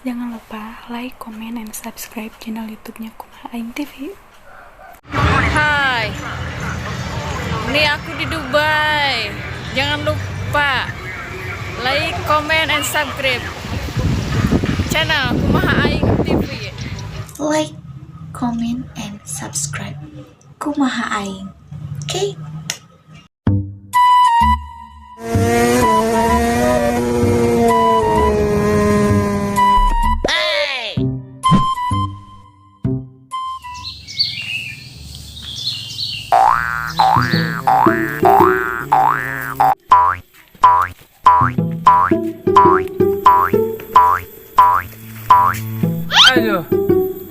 Jangan lupa like, comment, and subscribe channel YouTube-nya Kumaha Aing TV. Hai, ini aku di Dubai. Jangan lupa like, comment, and subscribe channel Kumaha Aing TV. Like, comment, and subscribe. Kumaha Aing. Oke? Aduh,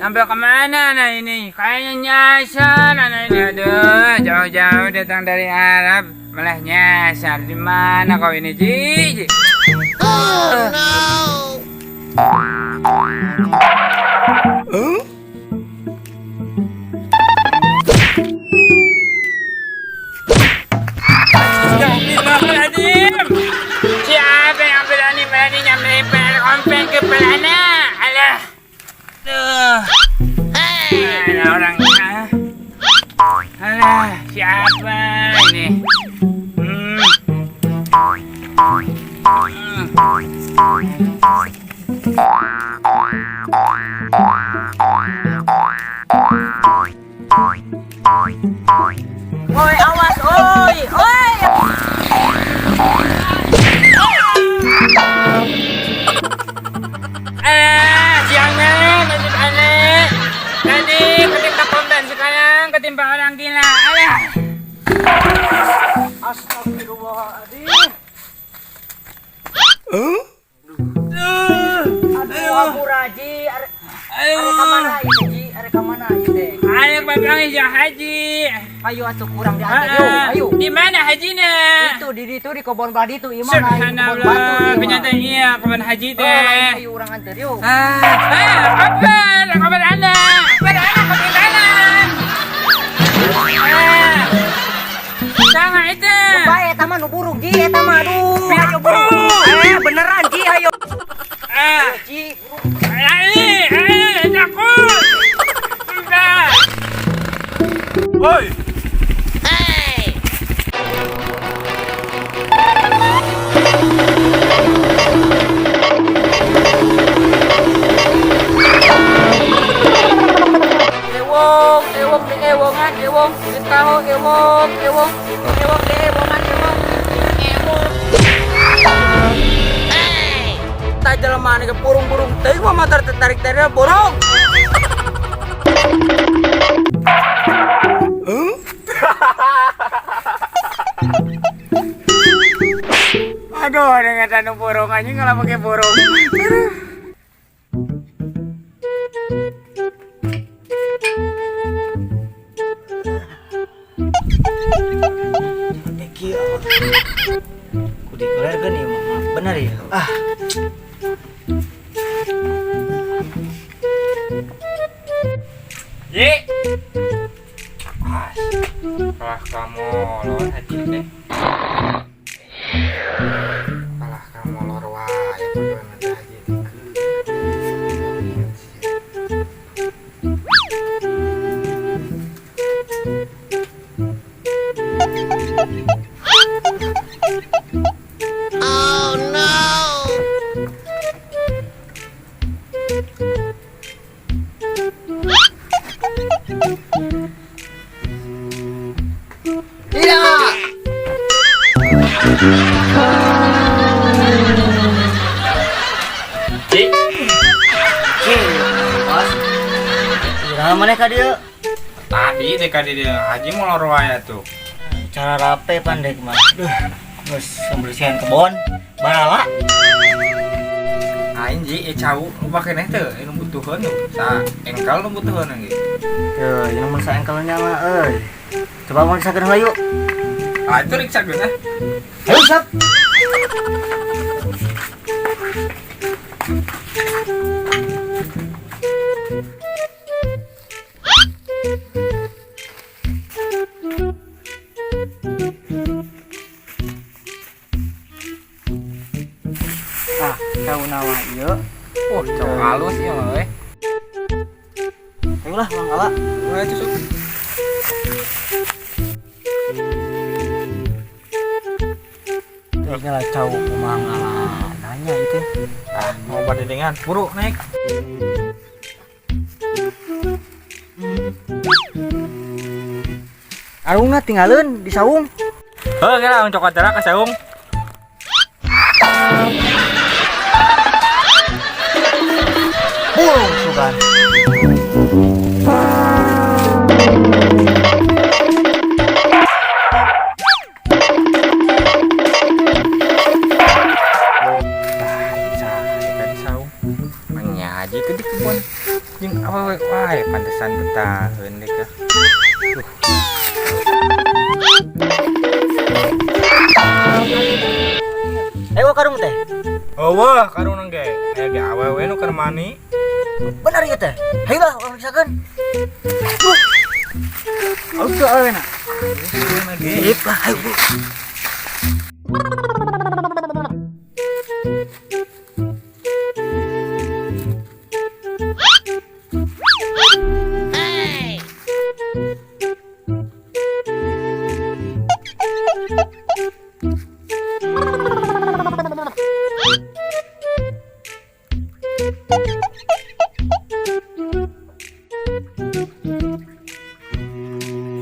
sampai kemana anak ini? Kayaknya nyasar anak ini. Aduh, jauh-jauh datang dari Arab, malah nyasar. Di mana kau ini, Ji? Oh, no. Huh? Astagfirullahaladzim. Siapa yang berani-beraninya melempar komplek ke pelana? Alah. Tuh. Hey. Alah orangnya. Alah, siapa ini? Oi, awas, oi, oi. Jangan, nasib aneh. Tadi ketimpa komben, sekarang ketimpa orang gila. Alah. Astagfirullahaladzim. Aduh, aku raji. Are kamana ieu, Ji? Are kamana ieu teh? Ayo papangi ya haji. Ayo atuh kurang diantar yuk, ayo. Di mana hajina? Itu di ditu di kebon badi tuh, imah lain kebon batu. Subhanallah, penyata iya kebon haji teh. Oh, ayo urang antar yuk. Apa? Kabar anda? Kabar anda ketinggalan. Sangat itu. Bae eta mah nu burung Ji, eta mah aduh. Ayo burung. Beneran Ji, ayo. Ji, burung. Ayo, takut. Sudah. Woi. Hey. Ewong, ewong di ewongan, ewong, di tahu, ewong, ewong, ewong di ewongan, ewong, ewong. Hey. Tak jelema nih ke burung-burung, teuing mah motor tertarik-tarik burung. Aduh, ada nggak burung aja nggak pakai burung. Kudu dikelerkeun ieu mah, bener ya. Ah. Ye. Kalah kamu lor haji teh. Kalah kamu lor wae bodoh haji teh. Oh no. Tidak. Ji. Bos. Iraha maneh ka dieu? Tadi deh ka dieu haji molor wae tuh. Cara rape pandek mah. Duh, geus pembersihan kebon. Barala. Aing ji cau ubah keneh teu anu butuheun sa engkel nu butuheun ge. Teu, ieu mun sa engkelnya mah euy. Coba mun sakeun heula yuk. Ah, itu riksa geus ah. Ayo sap. Ah, cau nawa ieu. Oh, cau Halus ieu mah euy. Ayolah, urang ngala. Wah, itu sok. Tinggal cau kumaha ngala nanya itu. Ah, mau badengan. Buru naik. Arungna tinggalin di saung. Heuh, kira urang cokot ka saung. Burung sugan. Menyaji ke di kebun. Jeung apa we? Wah, ya pantesan betaheun deh ka. Ayo karung teh. Eueuh, karung ge. Aya ge awewe nu keur mani. Bener ieu teh. Hayu lah urang riksakeun. Alus teu awena. Sip lah, hayu. Bu.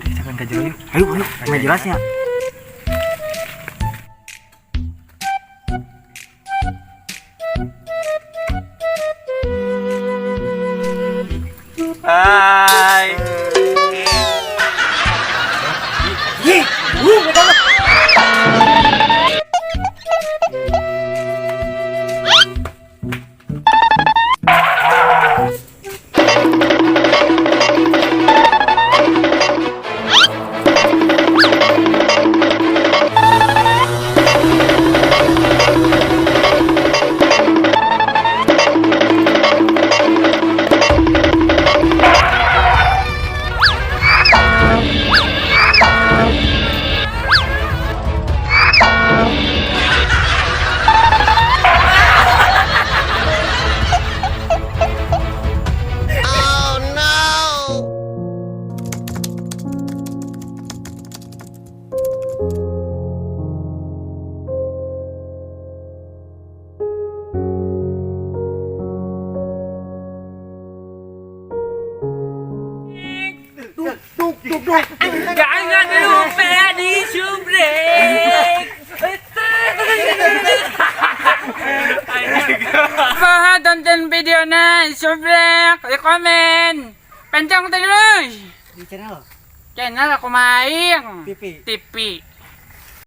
Riksakeun ka jero yuk. Hayu, hayu. Meh jelasnya. Hai. Ih, burung eta mah. Jangan lupa di subrek. Bah, tonton videonya, subrek, komen, pencong terus. Di channel Channel aku main TV. TV.